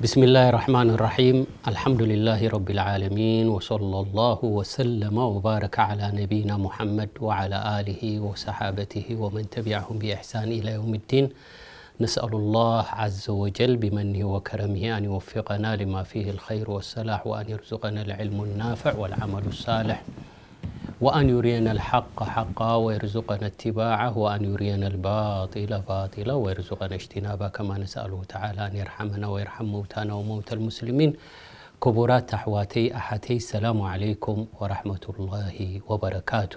بسم الله الرحمن الرحيم. الحمد لله رب العالمين، وصلى الله وسلم وبارك على نبينا محمد وعلى آله وصحابته ومن تبعهم بإحسان إلى يوم الدين. نسأل الله عز وجل بمنه وكرمه أن يوفقنا لما فيه الخير والصلاح، وأن يرزقنا العلم النافع والعمل الصالح، وأن يرينا الحق حقا ويرزقنا اتباعه، وأن يرينا الباطل باطلا ويرزقنا اجتنابه، كما نسأله تعالى أن يرحمنا ويرحم موتانا وموتى المسلمين. ክቡራት ኣሕዋተይ ኣሓተይ፣ ሰላሙ ዓለይኩም ወራሕመቱላሂ ወበረካቱ።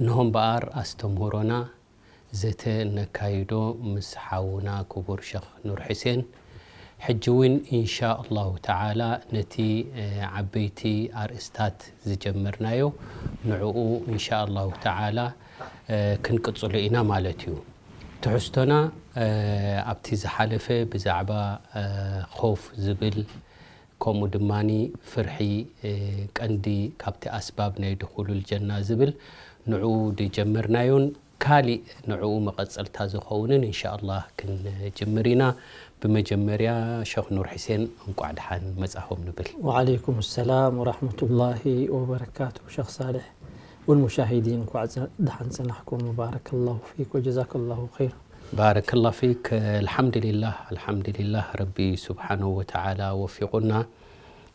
እንሆ እምበኣር ኣስተምህሮና ዘተ ነካይዶ ምስ ሓውና ክቡር ሸኽ ኑር ሕሴን። ሕጂ እውን ኢንሻ ኣላሁ ተዓላ ነቲ፣ እ፣ ዓበይቲ ኣርእስታት ዝጀመርናዮ ንዕኡ ኢንሻ ኣላሁ ተዓላ፣ እ፣ ክንቅጽሎ ኢና ማለት እዩ። ትሕዝቶና፣ እ፣ ኣብቲ ዝሓለፈ ብዛዕባ፣ እ፣ ኾፍ ዝብል ከምኡ ድማኒ ፍርሒ፣ እ፣ ቀንዲ ካብቲ ኣስባብ ናይ ድኹሉል ጀና ዝብል ንዕኡ ዝጀመርናዮን ካሊእ ንዕኡ መቐጸልታ ዝኸውንን ኢንሻ ኣላህ ክንጅምር ኢና። ብመጀመርያ ሸኽ ኑር ሕሴን እንቋዕ ደሓን መጻኹም ንብል። ወዓለይኩም ሰላም ወራሕመቱላሂ ወበረካቱ። ሸኽ ሳልሕ ወልሙሻሂዲን እንኳዕ ጸ-፣ ደሓን ጸናሕኩም። ባረከላሁ ፊክ ወጀዛከላሁ ኸይር። ባረከላሁ ፊክ። ኣልሓምዱሊላህ፣ ኣልሓምዱሊላህ ረቢ ስብሓነሁ ወተዓላ ወፊቑና።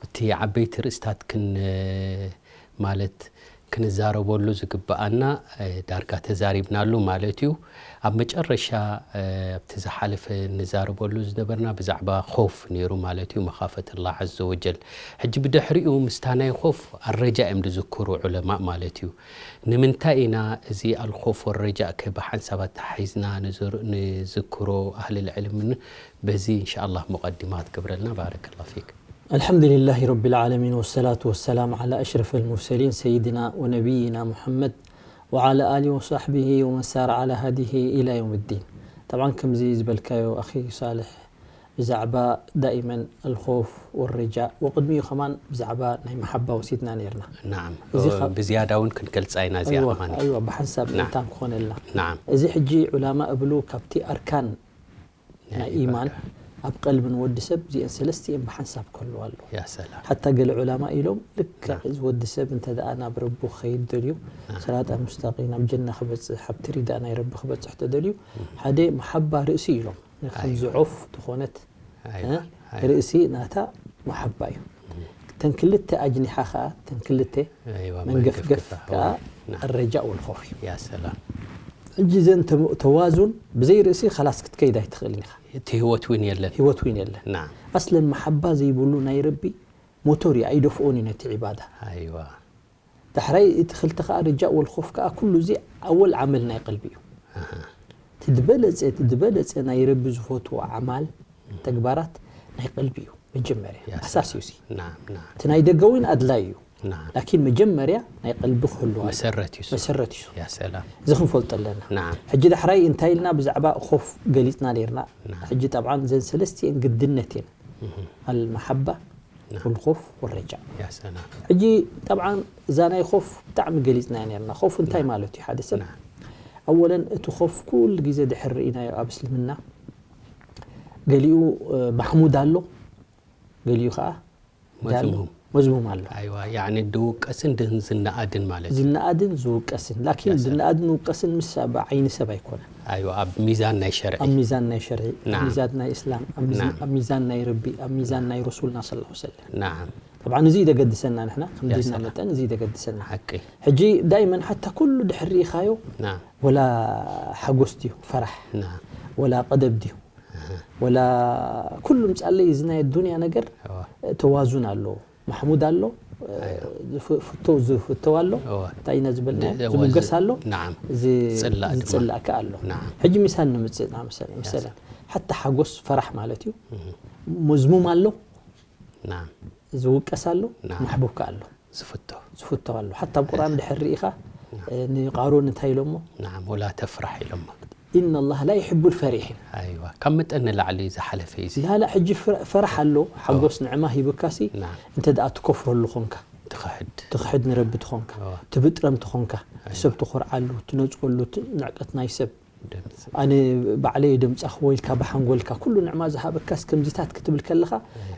እቲ ዓበይቲ ርእስታት ክን-፣ ማለት ክንዛረበሉ ዝግብኣና፣ እ፣ ዳርጋ ተዛሪብናሉ ማለት እዩ። ኣብ መጨረሻ፣ እ፣ ኣብቲ ዝሓለፈ ንዛረበሉ ዝነበርና ብዛዕባ ኾፍ ነይሩ ማለት እዩ፣ መኻፈት ኣላህ ዐዘ ወጀል። ሕጂ ብድሕሪኡ ምስታ ናይ ኾፍ ኣረጃ እዮም ዝዝክሩ ዑለማእ ማለት እዩ። ንምንታይ ኢና እዚ ኣልኾፍ ወረጃእ ከ ብሓንሳብ ኣተሓሒዝና ንዝር-፣ ንዝክሮ ኣህልል ዕልምን በዚ ኢንሻ ኣላህ ሙቐዲማ ክትገብረልና። ባረከላሁ ፊክ። الحمد لله رب العالمين والصلاة والسلام على أشرف المرسلين سيدنا ونبينا محمد وعلى آله وصحبه ومن سار على هديه إلى يوم الدين. طبعا ከምዚ ዝበልካዮ ኣኺ ሳልሕ ብዛዕባ ዳኢመን ኣልኾፍ ወረጃእ ወቅድሚኡ ከማን ብዛዕባ ናይ መሓባ ወሲድና ነይርና። ናዓም። እዚ ኸ-፣ ብዝያዳ እውን ክንገልጻ ኢና እዚኣ ኣይዋ፣ ከማን። ኣይዋ፣ ብሓንሳብ ናዓም። እንታን ክኾነልና። ናዓም። እዚ ሕጂ ዑላማ እብሉ ካብቲ ኣርካን ናይ ናይ ኢማን በቃ። ኣብ ቀልቢ ንወዲ ሰብ እዚአን ሰለስቲአን ብሓንሳብ ከልዋ ኣለዎ። ያ ሰላም። ሓታ ገለ ዑላማ ኢሎም ልክዕ ናም። እዚ ወዲ ሰብ እንተ ደኣ ናብ ረቡ ክኸይድ ደልዩ፣ ናም። ስራጥ ኣልሙስተቂም፣ ናብ ጀና ክበጽሕ፣ ኣብቲ ሪዳእ ናይ ረቢ ክበጽሕ ተደልዩ፣ እም። ሓደ መሓባ ርእሲ ኢሎም። ከምዚ ኣይዋ። ዑፍ ዝኾነት፣ ኣይዋ፣ እ? ኣይዋ። ርእሲ ናታ መሓባ እዩ። እም። እተን ክልተ ኣጅኒሓ ኸኣ፣ እተን ክልተ ኣይዋ፣ መንገፍገፍ መንገፍገፍ፣ ከኣ ኣዎ። ናም። ኣረጃእ ወልኾፍ እዩ። ያ ሰላም። ሕጂ እዘን ተም-፣ ተዋዙን ብዘይ ርእሲ ኸላስ ክትከይድ ኣይትኽእልን ኢኻ። እቲ ህይወት እውን የለን። ህይወት እውን የለን። ናም። ኣስለን መሓባ ዘይብሉ ናይ ረቢ ሞቶር እዩ፣ ኣይደፍኦን እዩ ነቲ ዒባዳ። ኣይዋ። ዳሕራይ እቲ ክልተ ከኣ ርጃእ ወልኾፍ ከኣ ኩሉ እዚ ኣወል ዓመል ናይ ቀልቢ እዩ። ኣሃ። እቲ ዝበለጸ፣ እቲ ዝበለጸ ናይ ረቢ ዝፈትዎ ኣዕማል፣ ተግባራት ናይ ቀልቢ እዩ መጀመርያ። ያ ኣሳስ እዩ ሰላም። እዚ። ናም፣ ናም። እቲ ናይ ደገ እውን ኣድላይ እዩ። ናም። ላኪን መጀመርያ ናይ ቀልቢ ክህሉ ኣለዎ። መሰረት እዩ እሱ። መሰረት እዩ እሱ። ያ ሰላም። እዚ ክንፈልጦ ኣለና። ናም። ሕጂ ዳሕራይ እንታይ ኢልና ብዛዕባ ኾፍ ገሊጽና ነይርና። ናም። ሕጂ ጠብዓን እዘን ሰለስቲኤን ግድነት እየን። እህ። ኣልመሓባ፣ ናም። ወልኾፍ ወረጃእ። ያ ሰላም። ሕጂ ጠብዓን እዛ ናይ ኾፍ ብጣዕሚ ገሊጽናያ ነይርና። ኾፍ እንታይ ናም። ማለት እዩ? ሓደ ሰብ ናም። ኣወለን እቲ ኾፍ ኩሉ ግዜ ድሕር ርኢናዮ ኣብ እስልምና ገሊኡ፣ እ፣ ማሕሙድ ኣሎ፣ ገሊኡ ኸዓ እንታይ ኣሎ? መዝሙም። መዝሙም ኣሎ። ኣይዋ፣ ያዕኒ ድውቀስን ድን ዝነኣድን ማለት እዩ። ዝነኣድን ዝውቀስን። ላኪን ያ ሰላም። ዝነኣድን ውቀስን ምስ ኣብ ዓይኒ ሰብ ኣይኮነን። ኣይዋ፣ ኣብ ሚዛን ናይ ሸርዒ። ኣብ ሚዛን ናይ ሸርዒ፣ ኣብ ናም። ሚዛን ናይ እስላም፣ ኣብ ሚዝ-፣ ናም። ኣብ ሚዛን ናይ ረቢ፣ ኣብ ሚዛን ናም። ናይ ረሱልና ሰለላሁ ዐለይሂ ወሰለም። ናም። ጠብዓን እዚ ደገድሰና ንሕና፣ ከም ናም። ዲንና መጠን እዚ ደገድሰና። ሓቂ። ሕጂ ዳይመን ሓታ ኩሉ ድሕር ርኢኻዮ፣ ናም። ወላ ሓጎስ ድዩ፣ ፈራሕ፣ ናም። ወላ ቀደብ ድዩ፣ ኣሃ። ወላ ኩሉ ምጻለይ እዚ ናይ ኣዱንያ ነገር እዋ። ተዋዙን ኣሎ፣ ማሕሙድ ኣሎ፣ ኣይዋ። ዝፍ-፣ ፍቶ-፣ ዝፍተው ኣሎ፣ እዋ። እንታይ ኢና ዝበልናዮ? ድ-፣ ዝሙገስ ወዝ-፣ ኣሎ፣ ናዓም። ዝ-፣ ዝጽላእ ድማ። ዝጽላእ ከኣ ኣሎ። ናዓም። ሕጂ ሚሳል ንምጽእ ኢና መሰለ-፣ ያ መሰለን። ሰላም። ሓታ ሓጎስ ፈራሕ ማለት እዩ። እህ። መዝሙም ኣሎ፣ ናዓም። ዝውቀስ ኣሎ፣ ናዓም። ማሕቡብ ከኣ ኣሎ። ዝፍቶ። ዝፍቶ ኣሎ። ሓታ ኣብ ቁርኣን ድሕር ርኢኻ፣ ናዓም። እ፣ ንቃሩን እንታይ ኢሎሞ? ናዓም፣ ወላ ተፍራሕ ኢሎሞ። ኢነላህ ላ ዩሒቡል ፈሪሒን። ኣይዋ፣ ካብ መጠን ንላዕሊ ዝሓለፈ እዩ እዚ። ላላ፣ ሕጂ ፍረ-፣ ፈራሕ ኣሎ፣ ሓጎስ እወ። ንዕማ ሂብካሲ፣ ናዓም። እንተ ደኣ ትከፍረሉ ኾንካ፣ ትኽሕድ። ትኽሕድ ንረቢ ትኾንካ፣ እወ። ትብጥረም ትኾንካ፣ ኣይዋ። ንሰብ ትኾርዓሉ፣ ትነጽወሉ፣ ት-፣ ንዕቀት ናይ ሰብ፣ ኣነ ባዕለይ ደምጻኽዎ ኢልካ ብሓንጎልካ ኩሉ ንዕማ ዝሃበካስ ከምዚታት ክትብል ከለኻ፣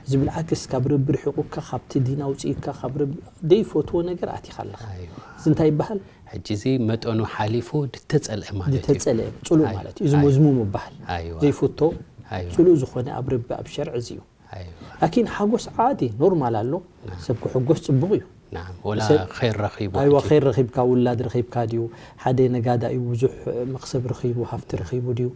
እዚ ብልዓክስ ካብ ረቢ ርሒቑካ፣ ካብቲ ዲን ኣውጺእካ፣ ካብ ረቢ ዘይፈትዎ ነገር ኣቲኻ ኣለኻ። እዚ እንታይ ይበሃል? ሕጂ እዚ መጠኑ ሓሊፉ ዝተጸልአ ማለት እዩ። ዝተጸልአ ጽሉእ ማለት እዩ። እዚ መዝሙም ይበሃል። ዘይፍቶ ጽሉእ ዝኾነ ኣብ ረቢ ኣብ ሸርዕ እዚ እዩ። ላኪን ሓጎስ ዓዲ ኖርማል ኣሎ። ሰብ ክሕጎስ ጽቡቕ እዩ። ወላ ኸይር ረኺቡ። ኣይዋ ኸይር ረኺብካ፣ ውላድ ረኺብካ ድዩ? ሓደ ነጋዳ እዩ፣ ብዙሕ መኽሰብ ረኺቡ፣ ሃፍቲ ረኺቡ ድዩ?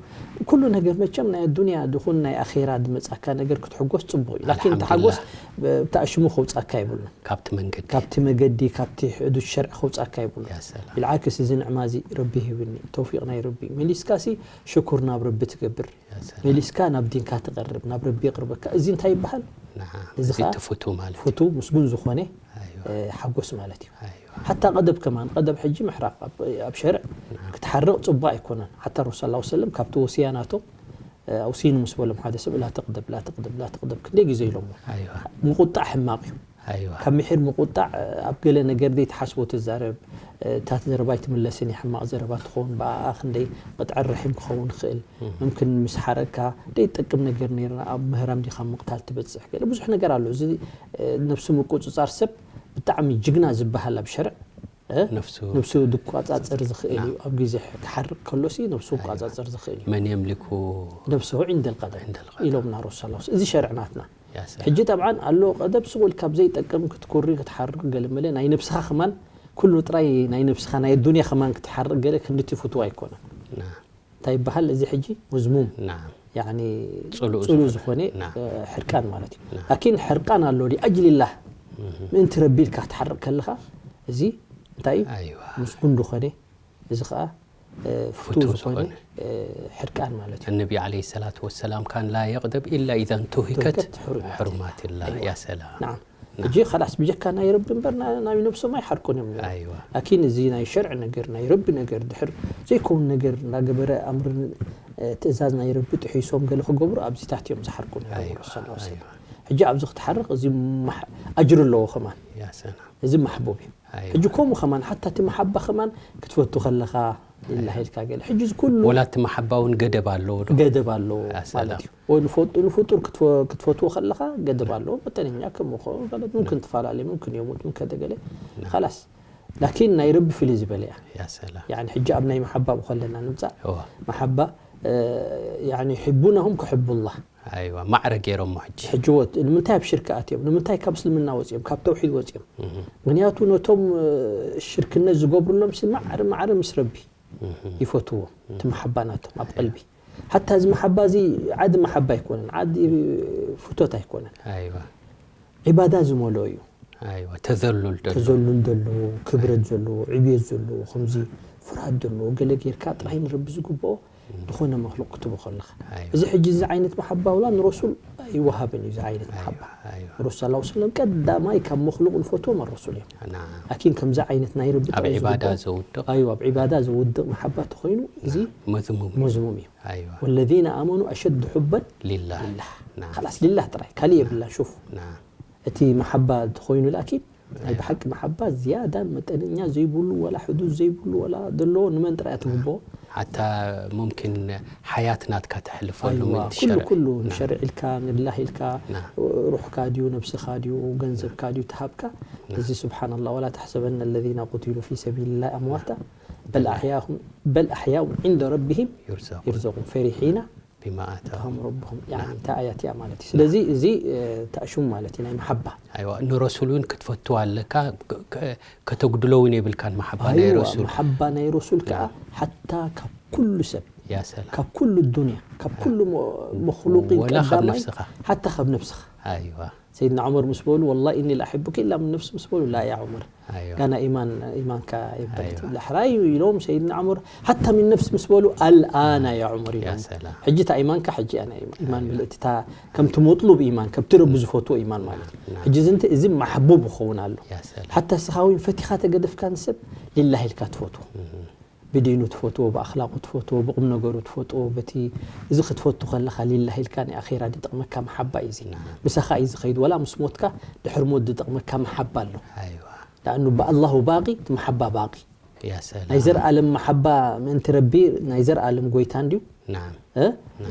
ኩሉ ነገር መቸም ናይ ኣዱንያ ድኹን ናይ ኣኼራ ድመጻካ ነገር ክትሕጎስ ጽቡቕ እዩ። ላኪን እቲ ሓጎስ ብታእሽሙ ከውጻካ ይብሉን። ካብቲ መንገዲ። ካብቲ መገዲ፣ ካብቲ ሕዱድ ሸርዕ ከውጻካ ይብሉን። ብልዓክስ እዚ ንዕማ እዚ ረቢ ሂብኒ፣ ተውፊቕ ናይ ረቢ። መሊስካሲ ሽኩር ናብ ረቢ ትገብር። መሊስካ ናብ ዲንካ ትቐርብ፣ ናብ ረቢ የቕርበካ። እዚ እንታይ ይበሃል? እዚ ኸዓ ፍቱ፣ ምስጉን ዝኾነ ሓጎስ ማለት እዩ። ሓታ ቀደብ ከማን፣ ቀደብ ሕጂ ምሕራቕ ኣብ ሸርዕ ክትሓርቕ ጽቡቕ ኣይኮነን። ሓታ ረሱል ሰለላሁ ዐለይሂ ወሰለም ካብቲ ወስያ ናቶም ኣውሲኒ ምስ በሎም ሓደ ሰብ ላ ተቕደብ ላ ተቕደብ ላ ተቕደብ ክንደይ ግዜ ኢሎሞ። ምቁጣዕ ሕማቕ እዩ። ካብ ምሒር ምቁጣዕ ኣብ ገለ ነገር ዘይትሓስቦ ትዛረብ። እታ ዘረባ ኣይትምለስን እያ፣ ሕማቕ ዘረባ ትኸውን። ብኣኣ ክንደይ ቅጥዐ ርሒም ክኸውን ይኽእል። ምምክን ምስ ሓረቅካ ዘይጠቅም ነገር ነይርና ኣብ ምህራም ዲኻ ምቕታል ትበጽሕ ገለ ብዙሕ ነገር ኣሎ። እዚ ነብሲ ምቁጽጻር ሰብ ብጣዕሚ ጅግና ዝበሃል ኣብ ሸርዕ ነብሱ ድቆጻጸር ዝኽእል እዩ። ኣብ ግዜ ክሓርቅ ከሎሲ ነብሱ ክቆጻጸር ዝኽእል እዩ። መን የምሊኩ ነብስሁ ዒንደል ቀደም ኢሎምና ረሱል ሰለላሁ ዐለይሂ ወሰለም። እዚ ሸርዕናትና። ሕጂ ጠብዓን ኣሎ ቀደብ ስቕ ኢልካ ብዘይጠቅም ክትኩሪ ክትሓርቅ ገለ መለ ናይ ነብስኻ ከማን ኩሉ ጥራይ ናይ ነብስኻ ናይ ኣዱንያ ከማን ክትሓርቅ ገለ ክንድቲ ፍትዋ ኣይኮነን። እንታይ ይበሃል እዚ ሕጂ? መዝሙም። ያኒ ጽሉእ ጽሉእ ዝኾነ። ዝኾነ፣ እ፣ ሕርቃን ማለት እዩ። ላኪን ሕርቃን ኣሎ ሊኣጅሊላህ ምእንቲ ረቢ ኢልካ ክትሓርቕ ከለኻ፣ እዚ እንታይ እዩ? ኣይዋ። ምስጉን ዝኾነ፣ እዚ ኸኣ፣ እ፣ ፍቱው ፍቱው ዝኾነ፣ ዝኾነ። እ፣ ሕርቃን ማለት እዩ። النبي عليه الصلاة والسلام كان لا يغضب إلا إذا انتهكت حرمات الله. يا سلام. ናዓም። ሕጂ ኸላስ ብጀካ ናይ ረቢ እምበር ና-፣ ናብ ነብሶም ኣይሓርቁን እዮም ነይሮም። ኣይዋ። ላኪን እዚ ናይ ሸርዒ ነገር፣ ናይ ረቢ ነገር ድሕር ዘይከውን ነገር እናገበረ ኣምርን፣ እ፣ ትእዛዝ ናይ ረቢ ጥሒሶም ገለ ክገብሩ ኣብዚታት እዮም ዝሓርቁ ነይሮም። ኣይዋ፣ ረሱል ሰለላሁ ዐለይሂ ወሰለም። ኣይዋ። ሕጂ ኣብዚ ክትሓርቕ እዚ ማሕ-፣ ኣጅሪ ኣለዎ ከማን። ያ ሰላም። እዚ ማሕቡብ እዩ። ኣይዋ። ሕጂ ከምኡ ከማን ሓታ እቲ መሓባ ከማን ክትፈቱ ከለኻ ሊላህ ኢልካ ገለ። ሕጂ እዚ ኩሉ ወላ እቲ መሓባ እውን ገደብ ኣለዎ ዶ? ገደብ ኣለዎ ያ ሰላም። ማለት እዩ። ወይ ንፈጡ-፣ ንፍጡር ክትፈ-፣ ክትፈትዎ ከለኻ ገደብ ኣለዎ። መጠነኛ ከም ምኾ-፣ ማለት ሙምክን ትፈላለዩ፣ ሙምክን የሙት፣ ሙምክን ከደ ገለ። ናም። ኸላስ። ላኪን ናይ ረቢ ፍልይ ዝበለ እያ። ያ ሰላም። ያኒ ሕጂ ኣብ ናይ መሓባ ከለና ንምጻእ። እዋ። መሓባ፣ እ፣ ያኒ ዩሒቡነሁም ከሑቡላህ። ኣይዋ፣ ማዕረ ገይሮሞ ሕጂ። ሕጂ ወት-፣ ንምንታይ ኣብ ሽርክ ኣትዮም? ንምንታይ ካብ እስልምና ወጺኦም? ካብ ተውሒድ ወጺኦም? እህ። ምኽንያቱ ነቶም፣ እ፣ ሽርክነት ዝገብሩሎም ሲ ማዕረ፣ ማዕረ ምስ ረቢ እህ። ይፈትዎም። እቲ መሓባ ናቶም ኣብ ቀልቢ። ሓታ እዚ መሓባ እዚ ዓዲ መሓባ ኣይኮነን፣ ዓዲ ፍቶት ኣይኮነን። ኣይዋ። ዒባዳ ዝመልኦ እዩ። ኣይዋ፣ ተዘሉል ደሎ። ተዘሉል ደሎ፣ ክብረት ዘለዎ፣ ዕብየት ዘለዎ፣ ከምዚ ፍርሃት ዘለዎ፣ ገለ ጌርካ ጥራይ ንረቢ ዝግብኦ ዝኾነ መኽሉቕ ክትቦ ከለኻ። ኣይዋ። እዚ ሕጂ እዚ ዓይነት መሓባ ውላ ንረሱል ኣይወሃብን እዩ፣ እዚ ዓይነት መሓባ። ኣይዋ፣ ኣይዋ። ረሱል ሰለላሁ ዐለይሂ ወሰለም ቀዳማይ ካብ መኽሉቕ ንፈትዎም ኣረሱል እዮም። ናም። ላኪን ከምዚ ዓይነት ናይ ረቢ ኣብ ጥራይ ዒባዳ ዝግብኦ፣ ዘውድቕ። ኣይዋ፣ ኣብ ዒባዳ ዘውድቕ መሓባ ተኾይኑ፣ እዚ ናም። መዝሙም እዩ። መዝሙም እዩ። ኣይዋ። ወለዚነ ኣመኑ ኣሸዱ ሑበን ሊላህ። ሊላህ። ናም። ኸላስ ሊላህ ጥራይ፣ ካሊእ የብላን። ሹፍ። ናም። እቲ መሓባ እንተኾይኑ ላኪን ናይ ብሓቂ መሓባ ዝያዳን መጠነኛ ዘይብሉ ወላ ሕዱድ ዘይብሉ ወላ ዘለዎ ንመን ጥራይ ትግብኦ? ሓታ ሙምኪን ሓያት ናትካ ተሕልፈሉ ኣይዋ፣ ምእንቲ ኩሉ ሸርዒ። ኩሉ ና። ንሸርዒ ኢልካ ንላህ ኢልካ ና። ሩሕካ ድዩ ነብስኻ ድዩ ገንዘብካ ድዩ ተሃብካ? ና። እዚ ስብሓንላህ ወላ ተሕሰበነ ለዚነ ቁቲሉ ፊ ሰቢልላህ ኣምዋታ በል ና። ኣሕያሁም በል ኣሕያውን ዒንደ ረቢሂም ዩርዘቁን። ዩርዘቁን ፈሪሒና ቢማ ኣታሁም። ኣታሁም ረብሁም። ያኒ ናም። እታ ኣያት እያ ማለት እዩ። ስለዚ እዚ፣ እ፣ ተእሽሙ ማለት እዩ ናይ መሓባ። ኣይዋ፣ ንረሱል እውን ክትፈትዋ ኣለካ፣ ከ-፣ ከ-፣ ከተጉድሎ እውን የብልካን መሓባ ናይ ኣይዋ፣ ረሱል። መሓባ ናይ ረሱል ከዓ ናም። ሓታ ካብ ኩሉ ሰብ፣ ያ ሰላም። ካብ ኩሉ ዱንያ፣ ካብ ናም። ኩሉ ሞ-፣ መኽሉቂን ወላ ካብ ቀዳማይ፣ ነፍስኻ። ሓታ ካብ ነፍስኻ። ኣይዋ። ሰይድና ዑመር ምስ በሉ፣ "ወላሂ እኒ ለኣሕቡከ ኢላ ምን ነፍሲ" ምስ በሉ፣ "ላ ያ ዑመር፣ ኣይዋ። ጋና ኢማን፣ ኢማንካ የበለትም። ኣይዋ። ዳሕራይ" ኢሎም ሰይድና ዑመር፣ "ሓታ ምን ነፍሲ" ምስ በሉ፣ "ኣልኣና ያ ዑመር" ያ ኢሎም። ሰላም። ሕጂ እታ ኢማንካ ሕጂ እያ ናይ ኢማን ኣይዋ። ምልእቲ፣ እታ ከምቲ መጥሉብ ኢማን፣ ከምቲ ረቢ ዝፈትዎ ኢማን ማለት እዩ። ናም። ሕጂ እዚ እንተ-፣ እዚ ማሕቡብ ይኸውን ኣሎ። ያ ሰላም። ሓታ እስኻ እውን ፈቲኻ ተገደፍካ ንሰብ ሊላህ ኢልካ ትፈትዎ። እህ። ብዲኑ ትፈትዎ፣ ብኣኽላቑ ትፈትዎ፣ ብቑም ነገሩ ትፈትዎ፣ በቲ እዚ ክትፈቱ ከለኻ ሊላህ ኢልካ ናይ ኣኼራ ዝጠቕመካ መሓባ እዩ እዚ። ናም። ምሳኻ እዩ ዝኸይድ፣ ወላ ምስ ሞትካ ድሕሪ ሞት ዝጠቕመካ መሓባ ኣሎ። ኣይዋ። ለኣኑ ብኣላሁ ባቂ፣ እቲ መሓባ ባቂ። ያ ሰላም። ናይ ዘርኣለም መሓባ ምእንቲ ረቢ ናይ ዘርኣለም ጎይታ እንድዩ። ናም። እ?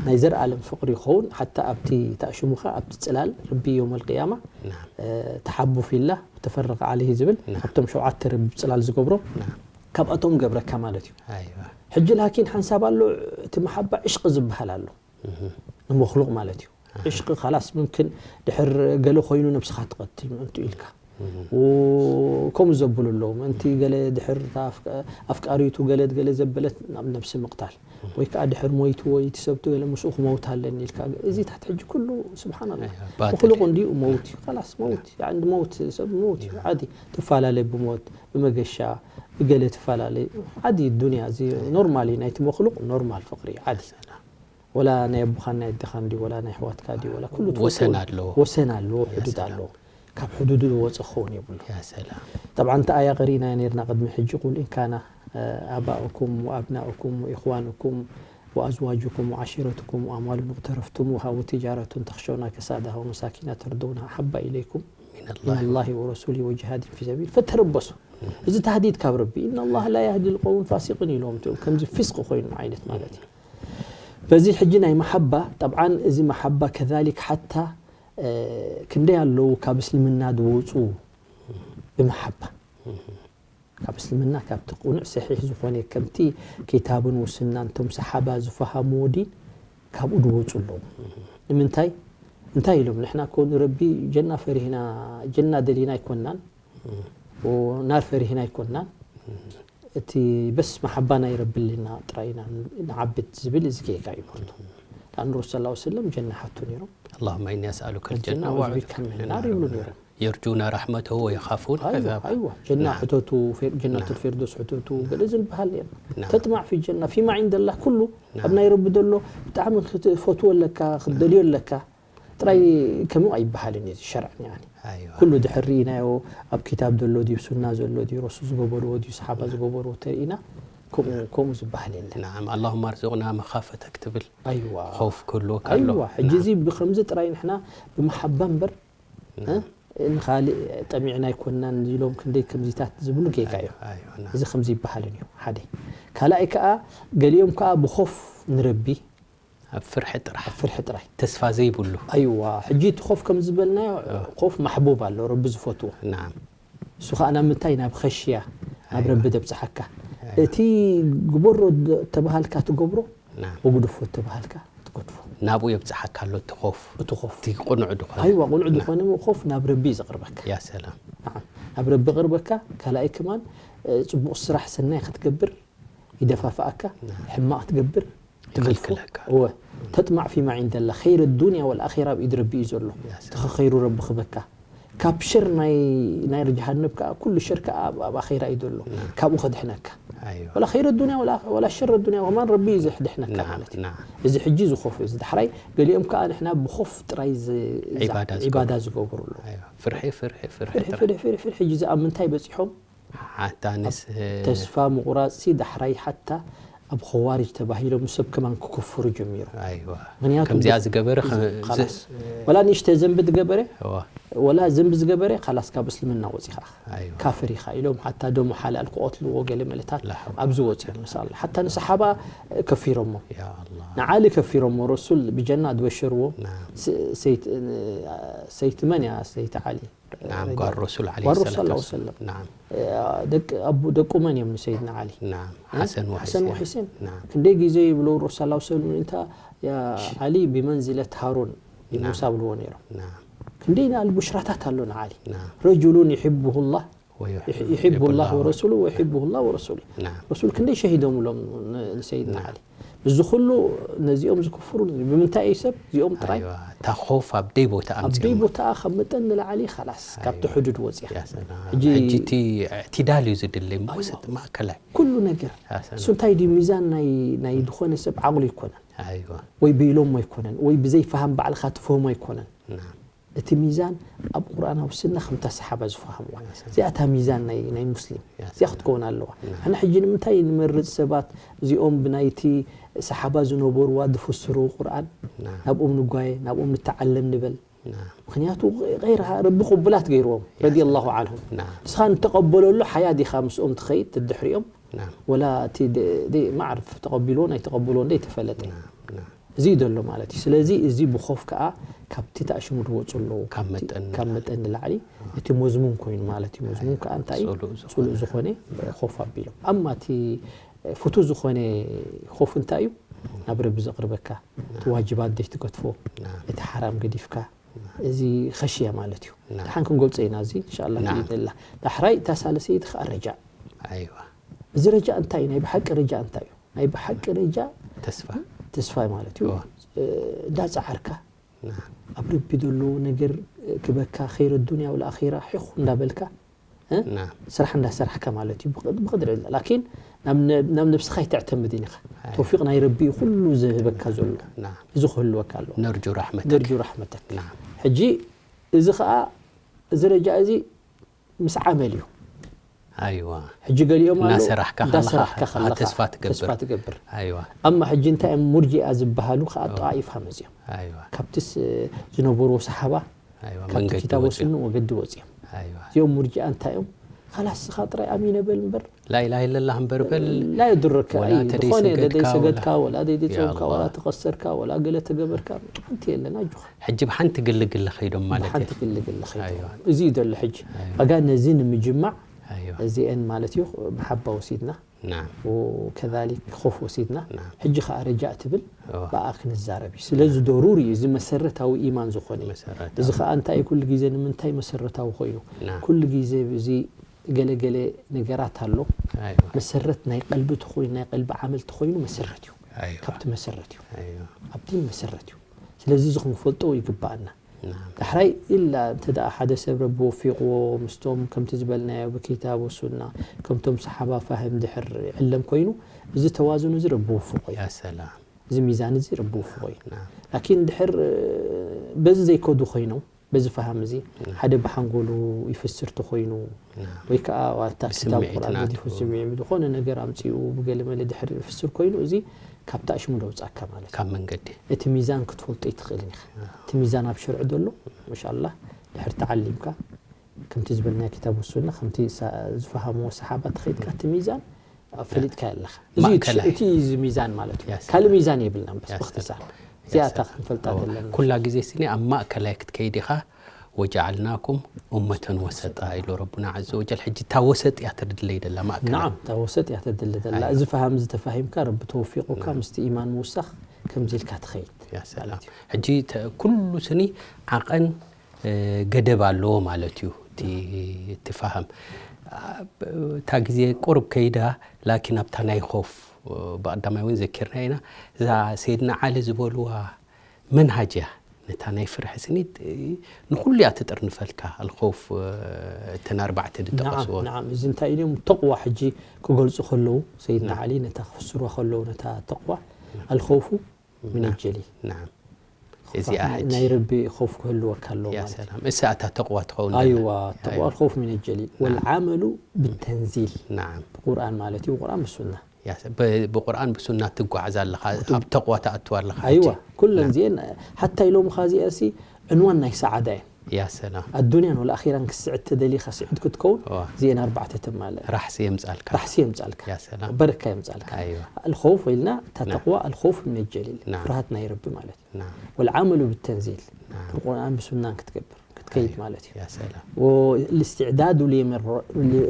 ናይ ዘርኣለም ፍቕሪ ይኸውን። ሓታ ኣብቲ ተኣሽሙኻ ኣብቲ ጽላል ረቢ የውመል ቅያማ ናም። እ፣ ተሓቡ ፊላ ተፈረቐ ዓለይሂ ዝብል ናም። ካብቶም ሸውዓተ ረቢ ጽላል ዝገብሮም ናም። ካብኣቶም ገብረካ ማለት እዩ። ኣይዋ። ሕጂ ላኪን ሓንሳብ ኣሎ፣ እቲ መሓባ ዕሽቂ ዝበሃል ኣሎ እህ። ንመክሉቕ ማለት እዩ። ዕሽቂ ካላስ ምምክን ድሕር ገለ ኮይኑ ነብስኻ ትቐትል ምእንቱ ኢልካ ከምኡ ዘብሉ ኣለዉ። ምእንቲ ገለ ድሕር እታ ኣፍቃ- ኣፍቃሪቱ ገለ ገለ ዘበለት ናብ ነብሲ ምቕታል ወይ ከዓ ድሕር ሞይቱ ወይ እቲ ሰብቱ ገለ ምስኡ ክመውት ኣለኒ ኢልካ፣ እዚ ታሕቲ ሕጂ ኩሉ ስብሓንላ ኣይዋ፣ ባጥል መክሉቕ እዩ። እንዲኡ መውት እዩ። ካላስ መውት እዩ። ዓንዲ መውት ሰብ መውት እዩ። ዓዲ ትፈላለ ብሞት ብመገሻ ብገለ ትፈላለ ዓዲ ዱንያ እዚ ኖርማል እዩ። ናይቲ መክሉቕ ኖርማል ፍቕሪ እዩ። ዓዲ ወላ ናይ ኣቦኻን ናይ ኣዴኻን ድዩ ወላ ናይ ኣሕዋትካ ድዩ ወላ ኩሉ ትፈልጥዎ ወሰን ኣለዎ። ወሰን ኣለዎ፣ ሕዱድ ኣለዎ። ካብ ሕዱዱ ዝወፀ ክኸውን የብሉ። ያ ሰላም። ጠብዓ እንተ ኣያ ቀሪእና ነርና ቅድሚ ሕጂ ቁል ኢንካና ኣባኡኩም ወኣብናኡኩም ወኢኽዋኑኩም ወኣዝዋጁኩም ወዓሺረትኩም ወኣምዋሉን እቅተረፍቱሙሃ ወትጃረቱን ተኽሸውና ከሳዳሃ ወመሳኪና ተርደውና ኣሓባ ኢለይኩም ሚነላሂ ሚነላሂ ወረሱሊ ወጅሃድን ፊ ሰቢል ፈተረበሱ። እዚ ታህዲድ ካብ ረቢ ኢናላህ ላ ያህዲ ልቀውም ፋሲቅን ኢሎም እቲኦም ከምዚ ፊስቅ ኮይኑ ዓይነት ማለት እዩ። በዚ ሕጂ ናይ መሓባ ጠብዓን እዚ መሓባ ከዛሊክ ሓታ እ፣ ክንደይ ኣለዉ ካብ እስልምና ዝወፁ ብመሓባ ካብ እስልምና ካብቲ ቁኑዕ ሰሒሕ ዝኾነ ከምቲ ኪታብን ውስናን እቶም ሰሓባ ዝፈሃምዎ ዲን ካብኡ ዝወፁ ኣለዉ። ንምንታይ እንታይ ኢሎም ንሕና እኮ ንረቢ ጀና ፈሪህና ጀና ደሊና ኣይኮናን ናር ፈሪህና ኣይኮናን እቲ በስ መሓባ ናይ ረቢ ልና ጥራይ ኢና ንዓብድ ዝብል እዚ ጌጋ እዩ ምህርቱ። ንኣን ረሱል ሰለላሁ ዐለይሂ ወሰለም ጀና ሓቱ ነይሮም። اللهم إني أسألك الجنة الجنة وأعوذ وأعوذ بك بك من من النار النار ይብሉ وأعوذ ነይሮም። يرجون رحمته ويخافون ኣይዋ عذابه ኣይዋ ጀና نعم. ሕተቱ ፌር- ጀነቱል نعم. ፊርዶስ ሕተቱ ገለ ዝልበሃል ነይሩ። نعم. ተጥማዕ ፊ ጀና ፊማ ዒንደላህ ኩሉ نعم. ኣብ ናይ ረቢ ዘሎ ብጣዕሚ ክትፈትዎ ኣለካ ክትደልዮ ኣለካ ጥራይ ከምኡ ኣይበሃልን እዩ ሸርዕ ያኒ أيوة. ኩሉ ድሕር ርኢናዮ ኣብ ኪታብ ዘሎ ድዩ ሱና ዘሎ ድዩ ረሱል ዝገበርዎ ድዩ ሰሓባ ዝገበርዎ ተርኢና ከምኡ ከምኡ ዝበሃል የለን نعم. اللهم ارزقنا مخافتك ትብል ኣይዋ خوف ክህልወካ ኣሎ ኣይዋ ሕጂ እዚ ብከምዚ ጥራይ ንሕና ብመሓባ እምበር እ? ንካሊእ ጠሚዕና ኣይኮናን ኢሎም ክንደይ ከምዚታት ዝብሉ ጌጋ እዮም أيوة. نعم. እዚ ከምዚ ይበሃልን እዩ ሓደ ካልኣይ ከዓ ገሊኦም ከዓ ብኮፍ ንረቢ ኣብ ፍርሒ ጥራሕ ኣብ ፍርሒ ጥራይ ተስፋ ዘይብሉ ኣይዋ ሕጂ እቲ ኮፍ ከም ዝበልናዮ ኮፍ ማሕቡብ ኣሎ ረቢ ዝፈትዎ نعم. እሱ ከዓ ናብ ምንታይ ናብ ኸሽያ ናብ ኣይዋ። ረቢ ደብፅሓካ እቲ ግበሮ ተባሃልካ ትገብሮ نعم. ወግድፎ ተባሃልካ ትገድፎ ናብኡ የብፅሓካ ኣሎ እቲ ኮፍ እቲ ኮፍ እቲ ቁኑዕ ዝኾነ ኣይዋ ቁኑዕ ዝኾነ ኮፍ ናብ ረቢ እዩ ዘቕርበካ ያ ሰላም ንዓም፣ ናብ ረቢ ቅርበካ ካልኣይ ከማን እ፣ ፅቡቕ ስራሕ ሰናይ ክትገብር ይደፋፍኣካ ሕማቕ ክትገብር ትገድፎ ይኸልክለካ። እወ ተጥማዕ ፊማ ዒንደላ ኸይረ ዱንያ ወልኣኺራ ኣብ ኢድ ረቢ እዩ ዘሎ ያ ሰላም። ተኸኸይሩ ረቢ ክበካ ካብ ሸር ናይ ናይ ጀሃነብ ከዓ ኩሉ ሸር ከዓ ኣብ- ኣብ ኣኺራ እዩ ዘሎ ካብኡ ከድሕነካ أيوة. ወላ ኸይረ ዱንያ ወላ- ወላ ሸረ ዱንያ ከማን ረቢ እዩ ዘድሕነካ نعم. ማለት እዩ نعم. እዚ ሕጂ ዝኸፍ እዚ ዳሕራይ ገሊኦም ከዓ ንሕና ብኾፍ ጥራይ ዝ- ዒባዳ ዒባዳ ዝገብሩ ኣለዉ أيوة. ፍርሒ ፍርሒ ፍርሒ ፍርሒ ጥራሕ ፍርሒ ፍርሒ ፍርሒ ሕጂ ዝኣምንታይ በፂሖም ሓታ ንስ ተስፋ ምቑራፅሲ ዳሕራይ ሓታ ኣብ ኸዋርጅ ተባሂሎም ሰብ ከማን ክክፍሩ ጀሚሩ ኣይዋ ምክንያቱ ከምዚኣ ዝገበረ ኸ- ኸላስ ዝ- ወላ ንእሽተ ዘንቢ ዝገበረ እዋ ወላ ዘንቢ ዝገበረ ኻላስ ካብ እስልምና ወፂኻ ኣይዋ ካፍር ኢኻ ኢሎም ሓታ ደሞ ሓላል ክቐትልዎ ገለ መለታት ላ ሓውላ ኣብዚ ወፂኦም ምሳል ሓታ ንሰሓባ ከፊሮሞ ያ ኣላ ንዓሊ ከፊሮሞ ረሱል ብጀና ዝበሸርዎ ናም ስ- ሰይት- ሰይቲ መን እያ ሰይቲ ዓሊ ናም ጓል ረሱል ዓለይሂ ጓል ሰላቱ ረሱል ወሰላም ሰለም ናም ደቂ ኣቡ ደቁ መን እዮም ንሰይድና ዓሊ ናም ሓሰን ሓሰን ወሒሴን ወሒሴን ናም ክንደይ ግዜ ይብሉ ረሱል ላ ሰለም እንታ ያ ዓሊ ብመንዝለት ሃሩን ሙሳ ብልዎ ነይሮም ናም ክንደይ ንኣል ቡሽራታት ኣሎ ንዓሊ ናም ረጅሉን ይሕብሁ ላህ ወዩ- ይሕቡ ላህ ወረሱሉ ወይሕብሁ ላህ ወረሱሉ ናም ረሱል ክንደይ ሸሂዶም ኢሎም ን- ንሰይድና ዓሊ እዚ ኩሉ ነዚኦም ዝክፍሩ ብምንታይ እዩ ሰብ እዚኦም ጥራይ ኣይዋ እታ ኾፍ ኣብ ደይ ቦታ ኣብ ደይ ኣምፅኦም ቦታኣ ካብ መጠን ንላዕሊ ኻላስ ካብቲ ሕዱድ ወፂኻ ያ ሰላም ሕጂ ሕጂ እቲ እዕትዳል እዩ ዝድለይ ወሰጥ ማእከላይ ኩሉ ነገር ያ ሰላም እሱ እንታይ ድዩ ሚዛን ናይ ናይ ዝኾነ ሰብ ዓቕሉ ኣይኮነን ኣይዋ ወይ ብኢሎሞ ኣይኮነን ወይ ብዘይፈሃም ባዕልኻ ትፈህሞ ኣይኮነን ናም እቲ ሚዛን ኣብ ቁርኣን ኣብ ስና ከምታ ሰሓባ ዝፈሃምዋ እዚኣ እታ ሚዛን ናይ ናይ ሙስሊም ያ እዚኣ ክትከውን ኣለዋ ኣነ ሕጂ ንምንታይ ንመርፅ ሰባት እዚኦም ብናይቲ ሰሓባ ዝነበርዋ ዝፍስሩ ቁርኣን ናም ናብኦም ንጓየ ናብኦም ንተዓለም ንበል ናም ምክንያቱ غير ረቢ ቅቡላት ገይርዎም ረዲ ላሁ ዓንሁም ናም ንስኻ ንተቐበለሉ ሓያ ዲኻ ምስኦም ትኸይድ ትድሕሪኦም ናም። ወላ እቲ ደ- ደ- ማዕርፍ ተቐቢልዎ ናይ ተቐብልዎ እንደ ኣይተፈለጠ። ናም። ናም። እዚ እዩ ዘሎ ማለት እዩ። ስለዚ እዚ ብኾፍ ከዓ ካብቲ ተኣሽሙ ዝወፁ ኣለዉ። ካብ መጠን ካብ መጠን ንላዕሊ እቲ መዝሙም ኮይኑ ማለት እዩ። መዝሙም ከዓ እንታይ እዩ? ጽሉእ ዝኾነ። ጽሉእ ዝኾነ ኾፍ ኣቢሎም። ኣማ እቲ ፍቱ ዝኾነ ኾፍ እንታይ እዩ? ናብ ረቢ ዘቕርበካ፣ እቲ ዋጅባት ደይ ትገድፎ፣ ናም። እቲ ሓራም ገዲፍካ፣ እዚ ኸሽያ ማለት እዩ። ናም። ደሓን ክንገልጾ ኢና እዚ ኢንሻኣላ ናም። ብኢዝንላ። ዳሕራይ እታ ሳልሰይቲ ከዓ ረጃእ። ኣይዋ። እዚ ረጃእ እንታይ እዩ? ናይ ብሓቂ ረጃእ እንታይ እዩ? ናይ ብሓቂ ረጃእ ተስፋ። ተስፋ ማለት እዩ። እዋ። እ፣ እንዳጸዓርካ ናም። ኣብ ረቢ ዘሎ ነገር ክበካ ኸይረ ዱንያ ወላ ኣኺራ ሒኹ እንዳበልካ እ? ናም። ስራሕ እንዳሰራሕካ ማለት እዩ። ብቕ- ብቕድሪ ላኪን ናብ ነ- ናብ ነብስኻ ይተዕተምድን ኢኻ። ኣይ። ተውፊቕ ናይ ረቢ እዩ ኩሉ ዝህበካ ዘሎ። ናም። እዚ ክህልወካ ኣለዎ። ነርጁ ራሕመተክ። ነርጁ ራሕመተክ። ናም። ሕጂ እዚ ኸዓ እዚ ረጃ እዚ ምስ ዓመል እዩ። ኣይዋ። ሕጂ ገሊኦም ኣለዉ እናሰራሕካ ከለኻ እንዳሰራሕካ ኣሃ፣ ከለኻ ተስፋ ትገብር። ተስፋ ትገብር። ኣይዋ። ኣማ ሕጂ እንታይ እዮም ሙርጂኣ ዝበሃሉ ከዓ እዋ። ጠዋኢፋ መፅዮም። ኣይዋ። ካብትስ ዝነበሩ ሰሓባ ኣይዋ። ካብቲ መንገዲ ክታብ ወፂኦም። ወስኑ ወገዲ ወፅዮም። ኣይዋ። እዚኦም ሙርጂኣ እንታይ እዮም? ካላስ ስኻ ጥራይ ኣሚነ በል እምበር ላኢላሃ ኢለላህ እምበር በል። ላ የድረካ ወላ እዩ። ተደይ ዝኾነ ሰገድካ ደደይ ሰገድካ ወላ- ወላ ደይ ያ ጾምካ ኣላህ። ወላ ተኸሰርካ ወላ ገለ ተገበርካ ሓንቲ የለን ኣጆኻ። ሕጂ ብሓንቲ ግልግል ኸይዶም ማለት ብሓንቲ እዩ። ግልግል ኸይዶም። ኣይዋ። እዚ እዩ ዘሎ ሕጂ። ኣይዋ። ኣጋ ነዚ ንምጅማዕ ኣይዋ። እዚአን ማለት እዩ መሓባ ወሲድና ናም። ወከዛሊክ ኾፍ ወሲድና ናም። ሕጂ ኸዓ ረጃእ ትብል እዋ። ብኣ ክንዛረብ እዩ። ስለዚ ደሩሪ እዩ እዚ መሰረታዊ ኢማን ዝኾነ እዩ። መሰረታዊ። እዚ ኸዓ እንታይ ኩሉ ግዜ ንምንታይ መሰረታዊ ኮይኑ? ናም። ኩሉ ግዜ እዚ ገለገለ ነገራት ኣሎ። ኣይዋ። መሰረት ናይ ቀልቢ ተኾይኑ ናይ ቀልቢ ዓመል ተኾይኑ መሰረት እዩ። ኣይዋ። ካብቲ መሰረት እዩ። ኣይዋ። ኣብ ዲን መሰረት እዩ። ስለዚ እዚ ክንፈልጦ ይግባኣና። ናም። ዳሕራይ ኢላ እንተ ደኣ ሓደ ሰብ ረቢ ወፊቕዎ ምስቶም ከምቲ ዝበልናዮ ብኪታብ ወሱና ከምቶም ሰሓባ ፋህም ድሕር ይዕለም ኮይኑ እዚ ተዋዝኑ እዚ ረቢ ወፍቆ እዩ። ያ ሰላም። እዚ ሚዛን እዚ ረቢ ወፍቆ እዩ። ናም። ላኪን ድሕር በዚ ዘይከዱ ኮይኖም በዚ ፋሃም እዚ ሓደ ብሓንጎሉ ይፍስር ተኾይኑ ናም። ወይ ከዓ ዋልታ ክታብ ብስምዒት ቁርኣን ናቱ። ገዲፉ ስምዒት ዝኾነ ነገር ኣምፂኡ ብገለ መለ ድሕር ይፍስር ኮይኑ እዚ ካብቲ ኣሽሙ ደውፃካ ማለት እዩ። ካብ መንገዲ። እቲ ሚዛን ክትፈልጦ ይትኽእልን ኢኻ። እቲ ሚዛን ኣብ ሸርዒ ዘሎ ማሻላ ድሕር ተዓሊምካ ከምቲ ዝበልና ክታብ ወሱና ከምቲ ሳ- ዝፈሃምዎ ሰሓባ ተኸይድካ እቲ ሚዛን ፈሊጥካ ኣለኻ። እዚ ማእከላይ። እቲ እዚ ሚዛን ማለት እዩ። ያ ሰላም። ካልእ ሚዛን የብልናን። በስ ያ ብክትሳር ሰላም። እዚኣታ ያ ሰላም። ክንፈልጣ እዋ። ዘለና። ኩላ ግዜ ስኒ ኣብ ማእከላይ ክትከይድ ኢኻ። ወጀዓልናኩም ኡመተን ወሰጣ ኢሉ ረቡና ዓዘ ወጀል። ሕጂ እታ ወሰጥ እያ ተድለይ ደላ ማእከላይ። ናዓም እታ ወሰጥ እያ ተድሊ ደላ። ኣይዋ። እዚ ፈሃም እዚ ተፋሂምካ ረቢ ተወፊቑካ ናዓም። ምስቲ ኢማን ምውሳኽ ከምዚ ኢልካ ትኸይድ ያ ሰላም። ማለት እዩ። ሕጂ ተ- ኩሉ ስኒ ዓቐን እ፣ ገደብ ኣለዎ ማለት እዩ። እቲ እቲ ፋህም ኣብ- እታ ግዜ ቁሩብ ከይዳ ላኪን ኣብታ ናይ ኾፍ ብቐዳማይ እውን ዘኪርና ኢና። እዛ ሰይድና ዓሊ ዝበልዋ መንሃጅ እያ። ነታ ናይ ፍርሒ ስኒት ንኩሉ እያ ትጥርንፈልካ። ኣልኸውፍ እተን ኣርባዕተ ዝጠቐስዎ ንዓም እዚ እንታይ ኢሎም ተቕዋ ሕጂ ክገልፁ ከለዉ ሰይድና ዓሊ ነታ ክፍስሩዋ ከለዉ ነታ ተቕዋ ኣልኸውፉ ሚን ጀሊል ናዓም እዚኣ ሕጂ ናይ ረቢ ኸውፍ ክህልወካ ኣለዎ ያ ማለት እዩ። ሰላም እሳ እታ ተቕዋ ትኸውን ኣይዋ ዘላ። ተቕዋ ኣልኸውፍ ሚን ጀሊል ወልዓመሉ ብተንዚል ናዓም ብቁርኣን ማለት እዩ ቁርኣን ብሱና ያ ሰ- ብ- ብቁርኣን ብሱና ትጓዓዝ ኣለኻ ኣብ ተቕዋ ትኣትዋ ኣለኻ ኣይዋ ሕጂ። ኩለን እዚአን ሓታ ኢሎምኻ እዚአ ሲ ዕንዋን ናይ ሰዓዳ እየን ያ ሰላም ኣዱንያን ወልኣኺራን ክስዕድ ተደሊኻ ስዕድ ክትከውን እዋ። እዚአን ኣርባዕተ ተማልእ ራሕሲ የምጻልካ ራሕሲ የምጻልካ ያ ሰላም በረካ የምጻልካ ኣይዋ ኣልኸውፍ ኢልና እታ ናም። ተቕዋ ኣልኸውፍ ሚን ጀሊል ናም። ፍርሃት ናይ ረቢ ማለት እዩ ናም ወልዓመሉ ብተንዚል ናም ብቁርኣን ብሱናን ክትገብር ክትከይድ ኣይዋ። ማለት እዩ ያ ሰላም ወልስትዕዳዱ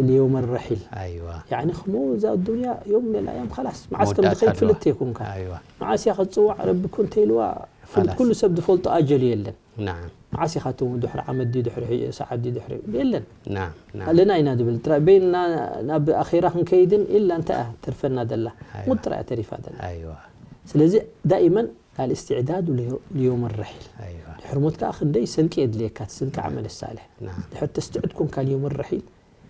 ሊየውመ ረሒል ኣይዋ ያኒ ክሞ እዛ ኣዱንያ ዮም ሚነል ኣያም ኻላስ መዓስ ከም መወዳእታ ዝኸይድ ኣለዋ። ፍልጥ የኩንካ ኣይዋ መዓስ እያ ከትፅዋዕ ረቢ ኮ እንተይልዋ ፍል- ኻላስ። ኩሉ ሰብ ዝፈልጦ ኣጀል የለን ናዓም መዓስ ኢኻ ትም ድሕሪ ዓመት ድዩ ድሕሪ ሕጂ ሰዓት ድዩ ድሕሪ የለን ናዓም ናዓም ኣለና ኢና ዝብል ጥራይ በይንና ናብ ኣኼራ ክንከይድን ኢላ እንታይ እያ ተርፈና ደላ ኣይዋ። ሙጥ ጥራይ እያ ተሪፋ ደላ ኣይዋ ስለዚ ዳኢመን ኣልእስትዕዳዱ ሊዮመ ረሒል ኣይዋ ድሕሪ ሞት ከዓ ክንደይ ስንቂ የድልየካ እቲ ስንቂ ዓመል ሳልሕ ናዓም ድሕር ተስትዕድ ኮንካ ሊዮመ ረሒል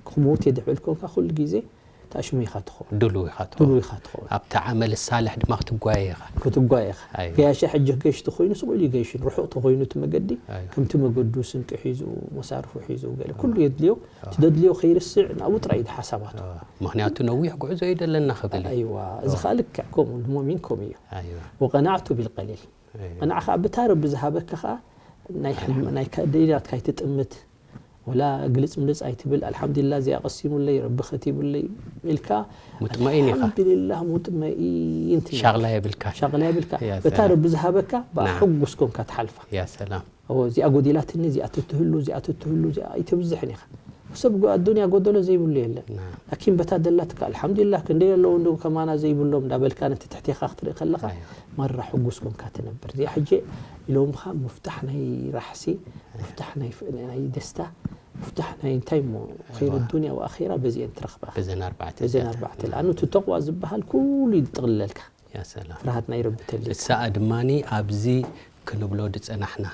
ክሞት እየ ድሕብል ኮንካ ኩሉ ግዜ ታሽሙ ኢኻ ትኸውን ድሉው ኢኻ ትኸውን ድሉው ኢኻ ትኸውን ኣብቲ ዓመል ሳልሕ ድማ ክትጓየ ኢኻ ክትጓየ ኢኻ ኣይዋ ገያሻ ሕጂ ክገይሽ ተኾይኑ ስቕ ኢሉ ይገይሽን ርሑቕ ተኾይኑ እቲ መገዲ ኣይዋ ከምቲ መገዱ ስንቂ ሒዙ መሳርፉ ሒዙ ገለ ኩሉ የድልዮ እቲ ደድልዮ ከይርስዕ ናብኡ ጥራይ እዩ ሓሳባቱ ምክንያቱ ነዊሕ ጉዕዞ እዩ ደለና ክብል እዩ ኣይዋ እዚ ከዓ ልክዕ ከምኡ ንሙእሚን ከምኡ እዩ ኣይዋ ወቀናዕቱ ቢልቀሊል ኣይዋ ንዓኻ ብታ ረቢ ዝሃበካ ከዓ ናይ ሕልም- ናይ ከ- ደይናትካ ኣይትጥምት ወላ ግልጽ ምልጽ ኣይትብል። ኣልሓምዱሊላህ እዚኣ ቀሲሙለይ፣ ረቢ ከቲቡለይ ኢልካ ሙጥመኢን ኢኻ። ኣልሓምዱሊላህ ሙጥመኢን ትነብር። ሻቕላ የብልካ። ሻቕላ የብልካ። ያ በታ ሰላም። ረቢ ዝሃበካ ብኣ ናም። ሕጉስ ኮንካ ትሓልፋ። ያ ሰላም። እዎ፣ እዚኣ ጎዲላትኒ፣ እዚኣ ትትህሉ፣ እዚኣ ትትህሉ፣ እዚኣ ኣይተብዝሕን ኢኻ። ሰብ ጎ-፣ ኣዱንያ ጎደሎ ዘይብሉ የለን። ናም። ላኪን በታ ደላትካ ኣልሓምዱሊላህ ክንደይ ኣለዉ እንዶ ከማና ዘይብሎም እንዳበልካ ነቲ ትሕቴኻ ክትርኢ ከለኻ ኣይ። ማራ ሕጉስ ኮንካ ትነብር። እዚኣ ሕጂ ኢሎምኻ ምፍታሕ ናይ ራሕሲ፣ ምፍታሕ ናይ ፍ-፣ ናይ ደስታ፣ ምፍታሕ ናይ እንታይ እሞ ኸይሩ እዋ። ዱንያ ወኣኺራ በዚአን ትረኽባ። በዘን ኣርባዕተ በዘን እዚኣተን። ኣርባዕተ ለኣኑ እቲ ተቅዋ ዝበሃል ኩሉ ይጥቕልለልካ። ያ ሰላም። ፍርሃት ናይ ረቢ ተልካ። እሳኣ ድማኒ ኣብዚ ክንብሎ ድጸናሕና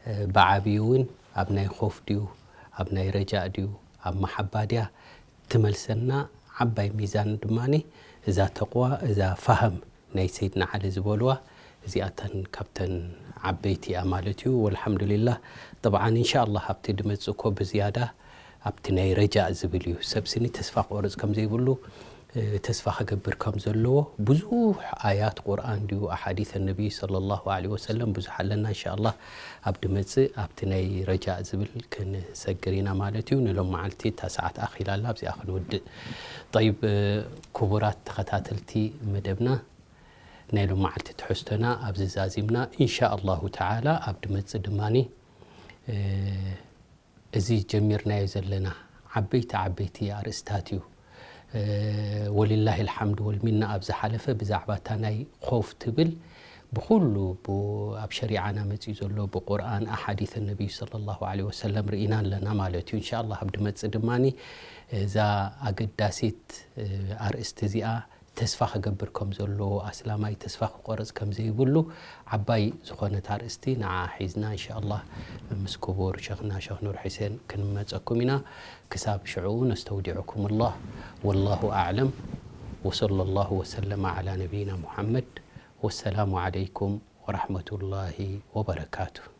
እ፣ ብዓብዩ እውን ኣብ ናይ ኾፍ ድዩ ኣብ ናይ ረጃእ ድዩ ኣብ መሓባ ድያ ትመልሰና። ዓባይ ሚዛን ድማኒ እዛ ተቕዋ እዛ ፋህም ናይ ሰይድና ዓሊ ዝበልዋ እዚኣተን ካብተን ዓበይቲ እያ ማለት እዩ። ወልሓምዱሊላህ። ጠብዓን እንሻ ኣላህ ኣብቲ ድመጽእ እኮ ብዝያዳ ኣብቲ ናይ ረጃእ ዝብል እዩ። ሰብ ስኒ ተስፋ ክቆርጽ ከም ዘይብሉ እ፣ ተስፋ ክገብር ከም ዘለዎ ብዙሕ ኣያት ቁርኣን ድዩ ኣሓዲስ ነቢይ ሰለላሁ ዐለይሂ ወሰለም ብዙሕ ኣለና። እንሻ ኣላህ ኣብ ድመጽእ ኣብቲ ናይ ረጃእ ዝብል ክንሰግር ኢና ማለት እዩ። ንሎም መዓልቲ እታ ሰዓት ኣኺላ ኣላ ኣብዚኣ ክንውድእ። ጠይብ እ፣ ክቡራት ተኸታተልቲ መደብና ናይ ሎም መዓልቲ ትሕዝቶና ኣብዚ ዛዚምና። እንሻ ኣላሁ ተዓላ ኣብ ድመጽእ ድማኒ እ፣ እዚ ጀሚርናዮ ዘለና ዓበይቲ ዓበይቲ ኣርእስታት እዩ። እ፣ ወሊላሂ ልሓምድ ወልሚና ኣብ ዝሓለፈ ብዛዕባ እታ ናይ ኾፍ ትብል ብኹሉ ብ-፣ ኣብ ሸሪዓና መፅዩ ዘሎ ብቁርኣን ኣሓዲት ነቢዩ ሰለላሁ ዐለይሂ ወሰለም ርኢና ኣለና ማለት እዩ። እንሻ ኣላህ ኣብ ድመፅእ ድማኒ እዛ ኣገዳሲት እ፣ ኣርእስቲ እዚኣ ተስፋ ክገብር ከም ዘለዎ ኣስላማይ ተስፋ ክቆርፅ ከም ዘይብሉ ዓባይ ዝኾነት ኣርእስቲ ንዓ ሒዝና እንሻ ኣላህ ምስ ክቡር ሸኽና ሸኽ ኑር ሑሴን ክንመፀኩም ኢና። ክሳብ ሽዑ ነስተውዲዕኩም ኣላህ። ወላሁ ኣዕለም። ወሰለ ላሁ ወሰለመ ዓላ ነቢይና ሙሓመድ። ወሰላሙ ዓለይኩም ወራሕመቱላሂ ወበረካቱ።